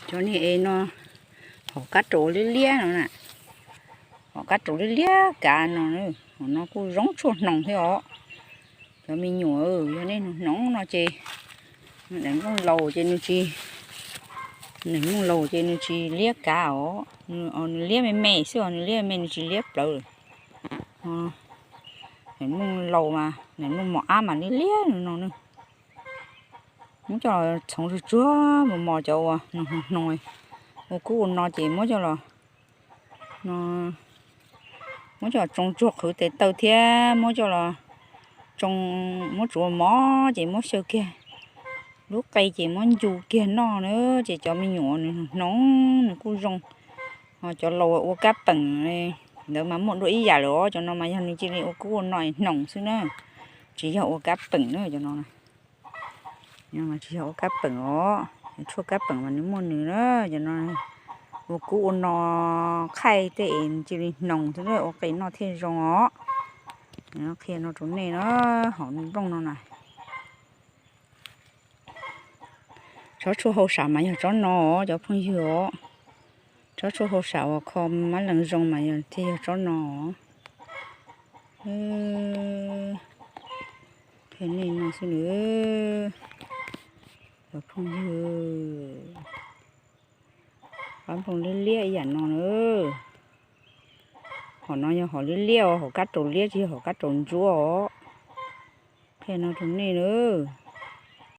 Cov niag es no, hom kab raum liab liab no na, hom kab raum liab liab kav no, hom no kuj zoo tshuaj hnoos thiab os. Cov me nyuam, yog nej hnoos no ces, daim nplooj laus ces nws tsis, daim nplooj laus ces nws tsis liab kav os, nws liab me me xwb os, nws liab me me nws tsis liab plawv. Daim nplooj laus mas, daim nplooj mos ab mas liab liab no na. Muab coj txhoov tsuag tsuag mos mos cov uas hnoos hnoos, ua kub ua no ces muab coj los, muab coj los tsoo tsuag qhwv tes taw thiab muab coj los tsoo, muab tsuav mov ces muab xyaw kiag lub qe ces muab ncu kiag noj na. Ces cov me nyuam nws hnoos nws kuj zoo. Ho cov laus ua kab peem ntawd mas muaj dua ib yam lawm os, cov no mas yog nws cia li ua kub ua no hnoos xwb na, tsis yog ua kab peem na cov no. Tsis yog ua kab peem os, tshuaj kab peem mas nws muaj nws na, cov no ua kub ua no qhaij tej es nws cia li hnoos xwb, ua qe noj thiaj zoo os. Qhia no rau nej na, hom nplooj no na. Tsob tshuaj hauj sam mas yog tsob no os cov phooj ywg os. Tsob tshuaj hauj sam uas kho mab lees zoo mas yog thiaj yog tsob no os. Qhia nej no xwb na, cov phooj ywg. Qab nplooj liab liab ib yam no na. Hom no yog hom liab liab os, hom kab raum liab tsis yog hom kab raum ntsuab os. Qhia no rau nej na.